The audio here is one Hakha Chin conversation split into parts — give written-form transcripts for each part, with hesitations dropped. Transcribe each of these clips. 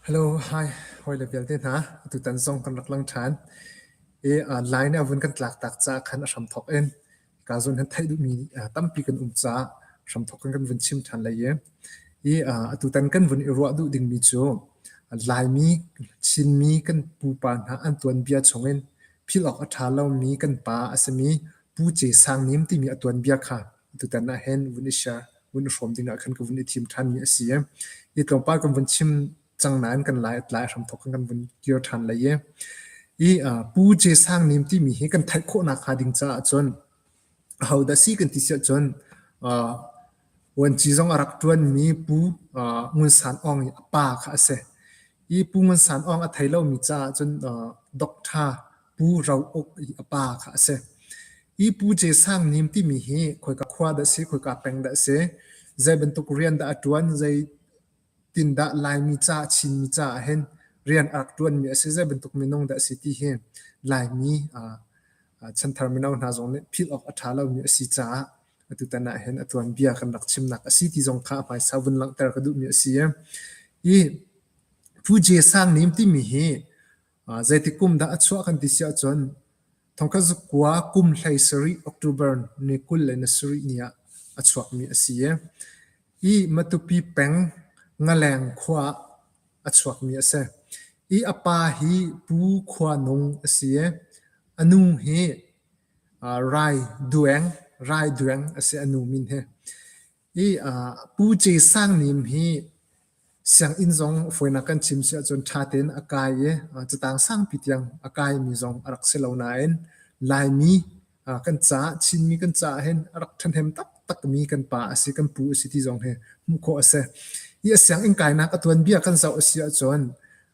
Hello, hi, hawile vialte hna. Tutan zong kan rak lang ṭhan. I line a vun kan tlak tak caah khan a hramthawk in ka zawn hin theih duhmi tampi kan um caah hramthawk in kan vun chim ṭhan lai i i atutan kan vun i ruah duh dingmi cu Laimi, Chinmi kan pupa hna an tuanbia chungin philh awk a ṭha lomi kan pa a simi Pu Ce Sang Nim timi a tuanbia kha tutan ah hin vun i share, vun i hrawm dingah khan ka vun i thim ṭhanmi a si. Hi tlawmpal kan vun chim cang nain kan lai tlai hramthawk kan kan vun kir ṭhan lai i i Pu Ce Sang Nim timi hi kan theih khawhnak hnga ding caah cun ahodah si kan ti si ahcun vuanci zong a rak ṭuanmi Pu Ngun San Aung i a pa kha a si. Hi Pu Ngun San Aung a thei lomi caah cun Doctor Pu Ro Uk i a pa kha a si. Hi Pu Ce Sang Nim timi hi khoika khua dah si, khoika peng dah si, zei bantuk rian dah a ṭuan, zeitindah Laimi ca, Chinmi ca ah hin rian a rak ṭuanmi a si, zei bantuk minung dah a si ti hi Laimi chanthar mino hna zong nih philh awk a ṭha lomi a si caah atutan ah hin a tuanbia kan rak chimnak a si ti zong kha a hmaisa vun langhter ka duhmi a si. Hi Pu Je Sang Nim timi hi zeitik kum dah a chuah kan ti si ahcun thongkhat zakua kum hlei sarih October ni 27 ni ah a chuakmi a si. Hi Matupi peng Ngaleng khua ah a chuakmi a si. Hi a pa hi Pu Khua Nung a si. A nu hi Rai Dueng, Rai Dueng a si a nu min hi. Hi Pu Ce Sang Nim hi sianginn zong fawinak kan chim si ahcun ṭha tein a kai i catang sangpi tiang a kaimi zong a rak si lo nain Laimi kan caah Chinmi kan caah hin a rak ṭhahnem taktakmi kan pa a si, kan pu a si ti zong hi hmuh khawh a si. Hi a sianginn kainak a tuanbia kan zoh a si ahcun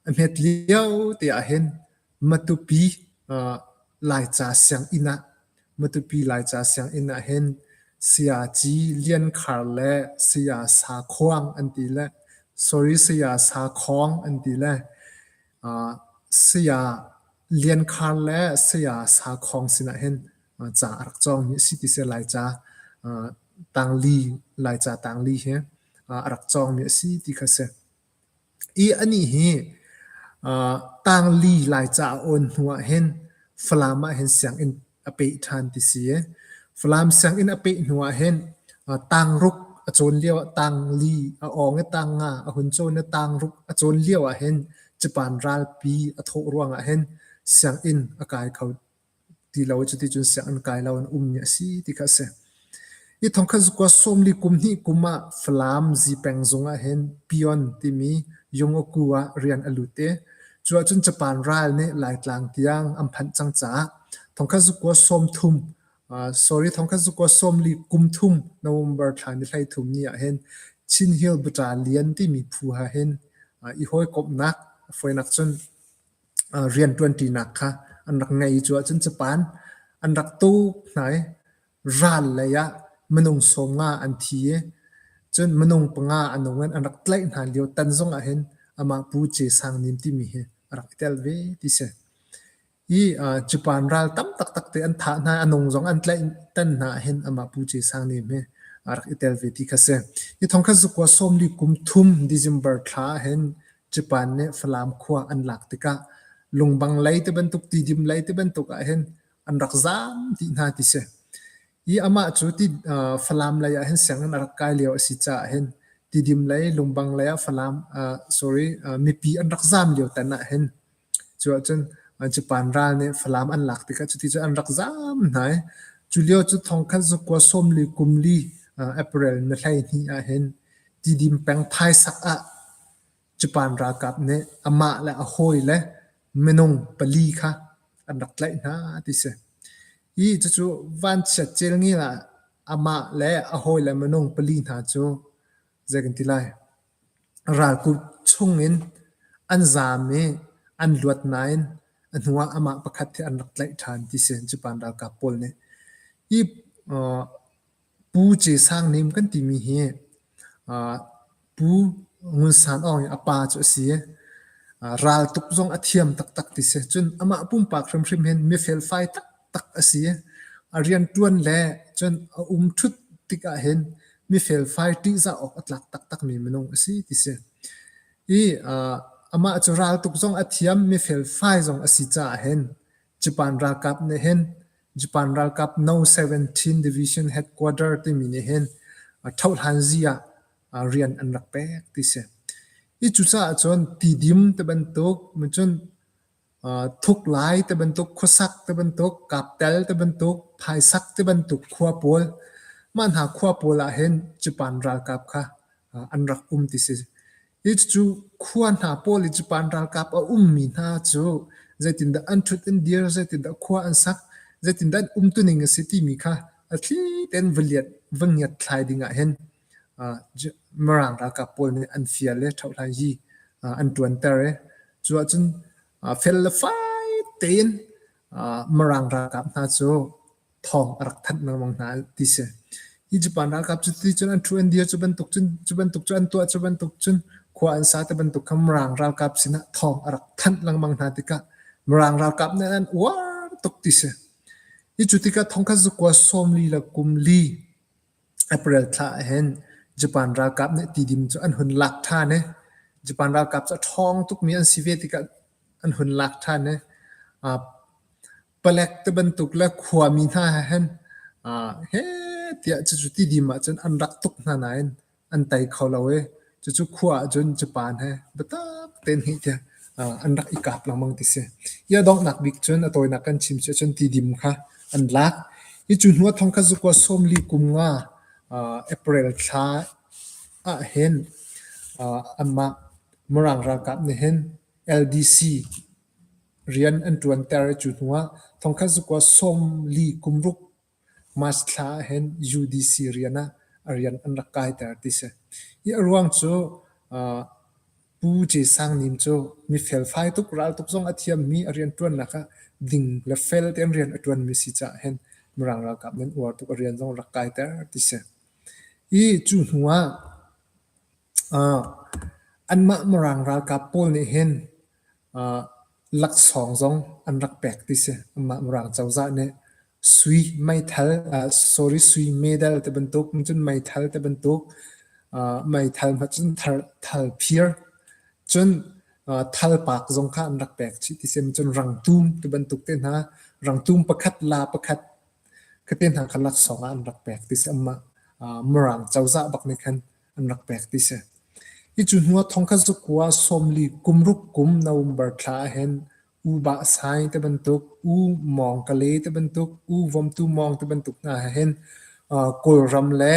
a hmet lio te ah hin Matupi Laica sianginn ah Matupi Laica sianginn ah hin Sayaci Lian Khar le Saya Sa Khuang an ti le sorry Saya Sa Khawng an ti le Saya Lian Khar le Saya Sa Khawng sinah hin ca a rak cawngmi a si ti si Laica tangli Laica tangli hi a rak cawngmi a si ti kha si. I anih hi tangli Laica a awn hnu ahhin Falam ahhin sianginn a peh ṭhan ti si. Falam sianginn a peh hnu ahhin tangruk a cawn lio ah tangli a awng i tangnga a hun cawn i tangruk a cawn lio ahhin Japan ralpi a thawh ruangah hin sianginn a kai kho ti lo cuticun sianginn kai lo in ummi a si ti kha a si. Hi thongkhat zakua sawmli kum hnih kum ah Falam Zipeng zung ah hin Pion timi Yongoku ah rian a lut i cu ahcun Japan ral nih Laitlang tiang an phanh cang caah thongkhat zakua sawmthum sorry thongkhat zakua sawmli kum thum November thla ni 13 ni ah hin Chin Hill Battalion timi phu ha hin i hawikomhnak fawinak cun rianṭuanṭinak kha an rak ngei i cu ahcun Japan an rak tuk hna i ral lei ah minung 50 an thi i cun minung panga a nung in an rak tlaih hna lio tan zong ah hin amah Pu Ce Sang Nim timi hi a rak i tel ve ti si. Hi Japan ral tam taktak te an thah hna, a nung zong an tlaih tan hna ah hin amah Pu Ce Sang Nim hi a rak i tel ve ti kha si. Hi thongkhat zakua 40 kum thum December thla ah hin Japan nih Falam khua an lak tikah lungbang lei ti bantuk, tidim lei ti bantuk ahhin an rak zaam dih hna ti si. Hi amah cu ti Falam lei ah hin sianginn a rak kai lio a si caah hin Tidim lei, Lungbang lei ah Falam sorry mipi an rak zaam lio tan ah hin cu ahcun Japan ral nih Falam an lak tikah cuti cun an rak zaam hna i cu lio cu thongkhat zakua 40 kum li April ni 12 ah hin Tidim peng Phaisak ah Japan ralkap nih amah le a hawile minung pali kha an rak tlaih hna ti si. Hi cucu vanchiat celngel ah amah le a hawile minung pali hna cu zei kan ti lai ralkut chungin an zaam i an luat nain a hnuah amah pakhat hi an rak tlaih ṭhan ti si Japan ralkap pawl nih. Hi Pu Ce Sang Nim kan timi hi Pu Ngun San Aung i a pa cu a si. Raltuk zong a thiam taktak ti si. Cun amah pumpak hrimhrim hin mi felfai taktak a si. A rianṭuan le cun a um ṭhut tik ahhin mi felfai ṭihzah awk a tlak taktakmi minung a si ti si. Hi. Amah cu raltuk zong a thiam, mi felfai zong a si caah hin Japan ralkap nih hin Japan ralkap No. 17 Division Headquarter timi nih hin ṭhohhlanzi ah rian an rak pek ti si. Hi cucaah cun Tidim ti bantuk, cun Thuk lai ti bantuk, khuasak ti bantuk, kaptel ti bantuk, phaisak ti bantuk khua pawl, mah hna khua pawl ah hin Japan ralkap kha an rak um ti si. Hi cucu khua hna pawl i Japan ralkap a ummi hna cu zeitindah an ṭhut an dir, zeitindah khua an sak, zeitindah an umtuning a si timi kha a thli tein va liat, va ngiatthlai ding ah hin Mirang ralkap pawl nih an fial i ṭhohhlanyi an ṭuanter i cu ahcun fel le fai tein Mirang ralkap hna cu thawng a rak thanh lengmang hna ti si. Hi Japan ralkap cu ti cun an ṭhu an dir cu bantuk cun cu bantuk cu an tuah cu bantuk cun khua an sa ti bantuk kha Mirang ralkap sinah thawng a rak thanh lengmang hna tikah Mirang ralkap nih an uar tuk ti si. Hi cu tikah thongkhat zakua 40 le kum li April thla ahhin Japan ralkap nih Tidim cu an hun lak ṭhan i Japan ralkap cu a ṭhawng tukmi an si ve tikah an hun lak ṭhan i palek ti bantuk le khuami hna he hin heh tiah cucu Tidim ahcun an rak tuk hna nain an tei kho lo i cucu khua ahcun Japan he biatak tein hih tiah an rak i kap lengmang ti si. Hi a donghnak bik cun a tawinak kan chim si ahcun Tidim kha an lak. Hi cu hnu ah thongkhat zakua 40 kum nga April thla ahhin anmah Mirang ralkap nih hin LDC rian an ṭuanter i cu hnu ah thongkhat zakua 40 kum ruk March thla ahhin UDC rian ah a rian an rak kaiter ti si. Hi a ruang cu Pu Ce Sang Nim cu mi felfai tuk, raltuk zong a thiammi, a rianṭuannak ah ding le fel tein rian a ṭuanmi si caah hin Mirang ralkap nih an uar tuk, a rian zong rak kaiter ti si. Hi cu hnu ah anmah Mirang ralkap pawl nih hin laksawng zong an rak pek ti si. Anmah Mirang cozah nih sui meithal sorry sui medal ti bantuk cun meithal ti bantuk meithal hmanh cun thalphir cun thalpak zong kha an rak pek chih ti si. Cun rangtum ti bantuk te hna rangtum pakhat la pakhat khate hna kha laksawng ah an rak pek ti si. Anmah Mirang cozah bak nih khan an rak pek ti si. Hi cu hnu ah thongkhat zakua 40 kum ruk kum November thla ahhin U Bah Sai te bantuk, U Mawng Kale te bantuk, U Vomtu Mawng te bantuk hna he hin Kawlram le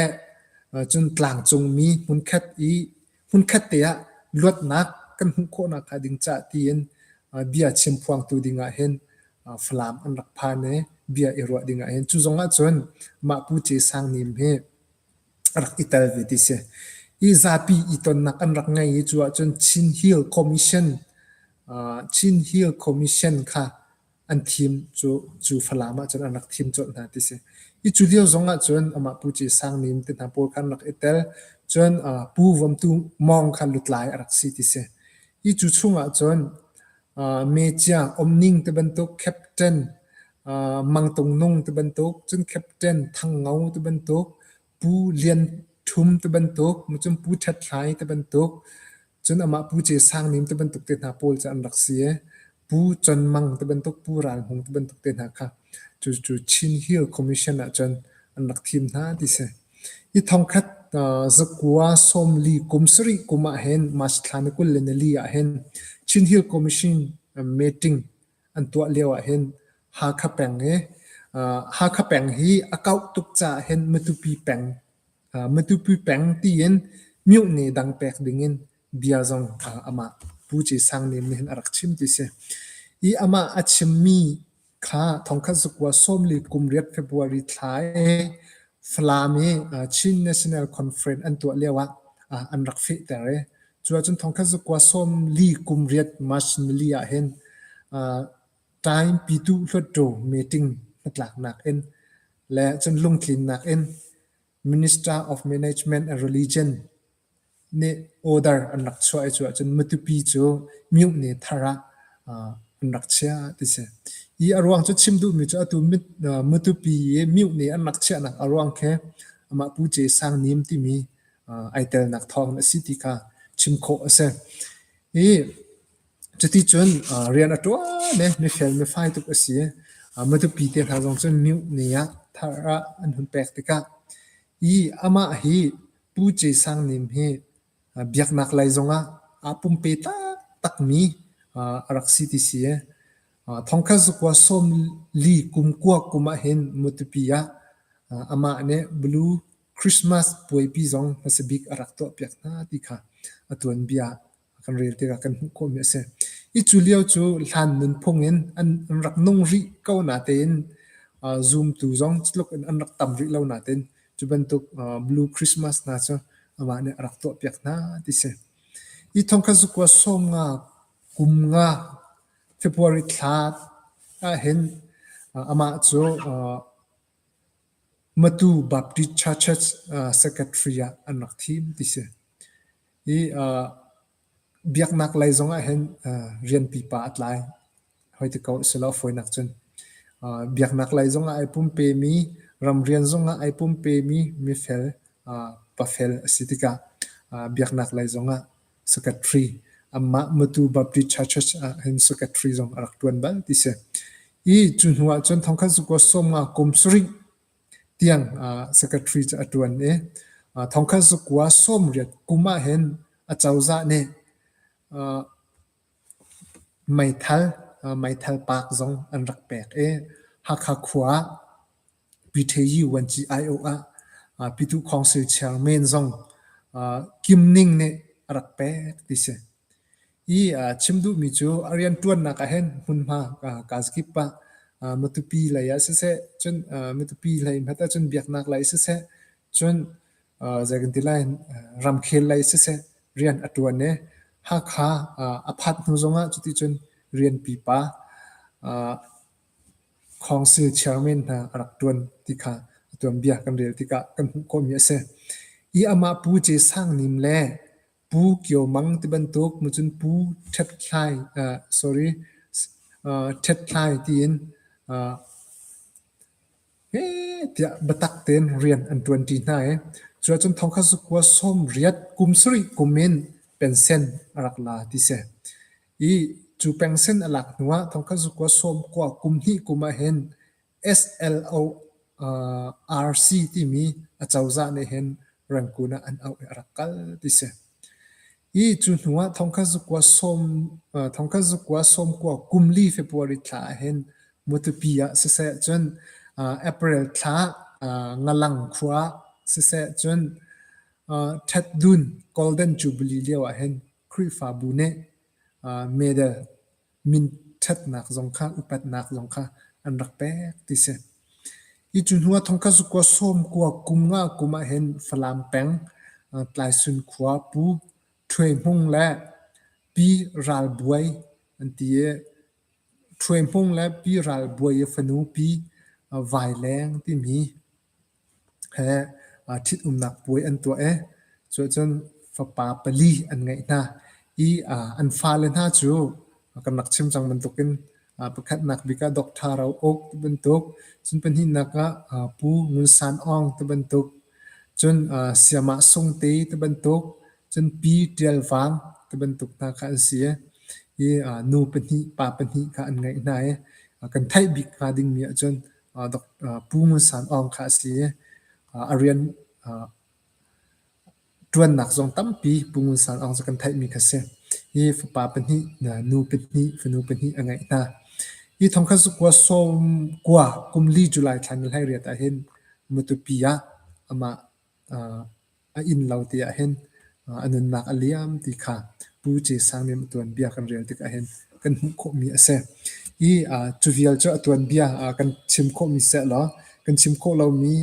cun tlangcungmi hmunkhat i hmunkhat te ah luatnak kan hmuh khawhnak hnga ding cah tiin bia chimphuangtu ding ah hin Falam an rak phan i bia i ruah ding ah hin cu zong ah cun mah Pu Ce Sang Nim hi a rak i tel ve ti si. Hi zapi i tonnak an rak ngei i cu ahcun Chin Hill Commission Chin Hill Commission kha an thim cu cu Falam ahcun an rak thim colh hna ti si. Hi cu lio zong ahcun amah Pu Ce Sang Nim te hna pawl kha an rak i tel. Cun Pu Vom Tu Mawng kha lutlai a rak si ti si. Hi cu chung ahcun Mecia Omning te bantuk Captain Mang Tung Nung ti bantuk, cun Captain Thang Ngo ti bantuk, Pu Lian Ṭhum ti bantuk, cun Pu Ṭhat Hlai ti bantuk, cun amah Pu Ce Sang Nim ti bantuk te hna pawl cu an rak si i Pu Con Mang ti bantuk, Pu Ral Hmung ti bantuk te hna kha cucu Chin Hill Commission ahcun an rak thim hna ti si. Hi thongkhat zakua 40 kum sarih kum ahhin March thla ni 24 ahhin Chin Hill Commission meeting an tuah lio ahhin Hakha peng hi Hakha peng hi a kauh tuk caah hin Matupi peng Matupi peng tiin myone dang pek dingin bia zong amah Pu Ce Sang Nem nih hin a rak chim ti si. I amah a chimmi kha thongkhat zakua 40 kum riat February thla i Falam i Chin National Conference an tuah lio ah an rak fehter i Cu ahcun thongkhat zakua 40 kum riat March nili ah hin Time Pitu Hluttaw meeting hnatlaknak in le cun lungtlinnak in Minister of Management and Religion nih order an rak chuah i cu ahcun Matupi cu myone thar ah an rak chiah ti si. Hi a ruang cu chim duhmi cu atu Matupi i myone an rak chiahnak a ruang khi amah Pu Ce Sang Nim timi ai telnak thawng a si ti kha chim khawh a si. Hi. Cuticun rian a ṭuan i mifel mifai tuk a si. Matupi te hna zong cu mihni ah thar ah an hun pek tikah i amah hi Pu Ce Sang Nim hi biaknak lei zongah aa pumpe taktakmi a rak si ti si. Thongkhat zakua 40 kum kua kum ahhin Matupi ah amah nih Blue Christmas puaipi zong hmasa bik a rak tuahpiak hna ti kha a tuanbia kan rel tikah kan hmuh khawhmi a si. Hi cu lio cu hlan nunphung in an rak nung rih ko natein zumtu zong tluk in an rak tam rih lo natein cu bantuk Blue Christmas hna cu amah nih a rak tuahpiak hna ti si. Hi thongkhat zakua 50 kum nga February thla ahhin amah cu Matu Baptist Church Secretary ah an rak thim ti si. Hi biaknak lei zong ahhin rian pipa a tlai. Hoi ti ko silo a fawinak cun. Biaknak lei zongah ai pumpemi, ramrian zongah ai pumpemi mifel, pafel a si tikah biaknak lei zongah secretary, amah Matu Baptist Church ah hin secretary zong a rak ṭuan bal ti si. I cu hnu ahcun thongkhat zakua 50 kum sarih tiang secretary cu a ṭuan i thongkhat zakua 80 kum ahhin acozah nih meithal, meithal pak zong an rak pek i Hakha khua ah Pyithayi Vuanci aiawh ah Pyituh Council Chairman zong Kim Ning nih a rak pek ti si. Hi chim duhmi cu a rianṭuannak ahhin hmunhma kaakip ah Matupi lei ah siseh, cun Matupi lei hmanh ahcun biaknak lei siseh, cun zei kan ti lai ramkhel lei siseh rian a ṭuan i Hakha a phanh hnu zongah cuticun rian pipa Council chairman hna a rak ṭuan ti kha a tuanbia kan rel tikah kan hmuh khawhmi a si. Hi amah Pu Ce Sang Nim le Pu Kio Mang ti bantuk mucun Pu Ṭhet Thlai sorry Ṭhet Thlai tiin heh tiah biatak tein rian an ṭuanṭi hna i cu ahcun thongkhat zakua 80 kum sarih kum in pensen a rak la ti si. I cu pensen a lak hnu ah thongkhat zakua 90 kum hnih kum ahhin SLORC timi acozah nih hin Rangoon ah an auh i a rak kal ti si. Hi cu hnu ah thongkhat zakua 90 kum li February thla ahhin Matupi ah siseh cun April thla Ngalang khua ah siseh cun Ṭhetdun Golden Jubilee lio ahhin Khrihfabu nih medal minṭhatnak zong kha upatnak zong kha an rak pek ti si. Hi cu hnu ah thongkhat zakua 90 kum nga kum ahhin Falam peng Tlaisun khua Pu Ṭhuai Hmung le Pi Ral Buai an ti i Ṭhuai Hmung le Pi Ral Buai i fanu Pi Vai Leng timi he ṭhitumnak puai an tuah i cuahcun fapa pali an ngeih hna i an fale hna cu kan rak chim cang bantukin pakhatnak bik ah Doctor Ro Uk ti bantuk, cun pahnihnak ah Pu Ngun San Aung ti bantuk, cun Sayamah Sung Te ti bantuk, cun Pi Ṭial Vang ti bantuk hna kha an si i nu pahnih pa pahnih kha an ngeih hna i kan theih bik hnga dingmi ahcun Pu Ngun San Aung kha a si i a rian ṭuannak zong tampi Pu Ngun San Aung cu kan theihmi kha a si. Hi fapa pahnih, nu pahnih, fanu pahnih a ngeih hna. Hi thongkhat zakua 90 kum li July thla ni 18 ahhin Matupi ah amah a inn lo te ahhin a nunnak a liam ti kha Pu Ce Sang nih a tuanbia kan rel tikah hin kan hmuh khawhmi a si. Hi cu vial cu a tuanbia kan chim khawhmi sehlaw kan chim khawh lomi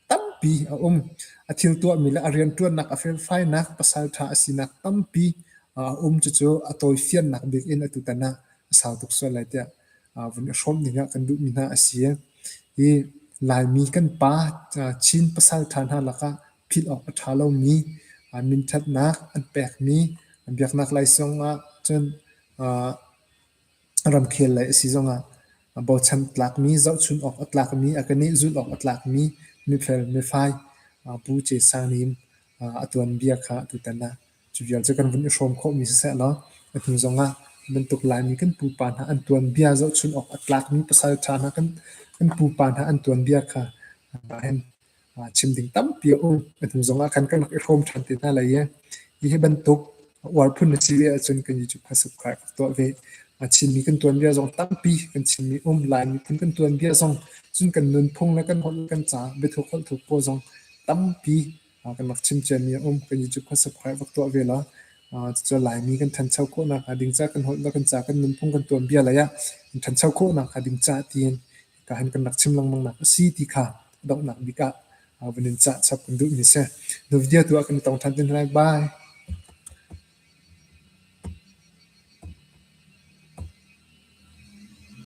tampi a um. A thil tuahmi le a rianṭuannak a felfainak, pasalṭha a sinak tampi a um. Cucu a tawifiannak bik in atutan ah a sau tuk sual lai tiah vun i hrawm dingah kan duhmi hna a si. Hi Laimi kan pa Chin pasalṭha hna lakah philh awk a ṭha lomi minṭhatnak an pekmi biaknak lei zongah cun ramkhel lei a si zongah bochan tlakmi, zohchun awk a tlakmi, a kan i zulh awk a tlakmi mifel mifai Pu Ce Sang Nim a tuanbia kha tutan ah Cu vial cu kan vun i hrawm khawhmi siseh law a hnu zongah Bantuk Laimi kan pupa hna an tuanbia zohchun awk a tlakmi pasalṭha hna kan pupa hna an tuanbia kha hin chim ding tampi a um. A hnu zongah khan kan rak i hrawm ṭhan te hna lai i hi bantuk uar phun na si ve ahcun kan YouTube kha subscribe rak tuah ve. Chinmi kan tuanbia zong tampi kan chimmi um. Laimi phun kan tuanbia zong cun kan nunphung le kan holh kan ca biathuk holhthuk pawl zong tampi kan rak chim ciami a um. Kan YouTube kha subscribe rak tuah ve law cucu Laimi kan ṭhancho khawhnak hnga ding ca kan holh le kan ca kan nunphung kan tuanbia lei ah kan ṭhancho khawhnak hnga ding ca tiin ka han kan rak chim lengmang nak a si ti kha donghnak bik ah van in cah chap kan duhmi si. Nu video tu ah kan i tong ṭhan te hna lai. Bye.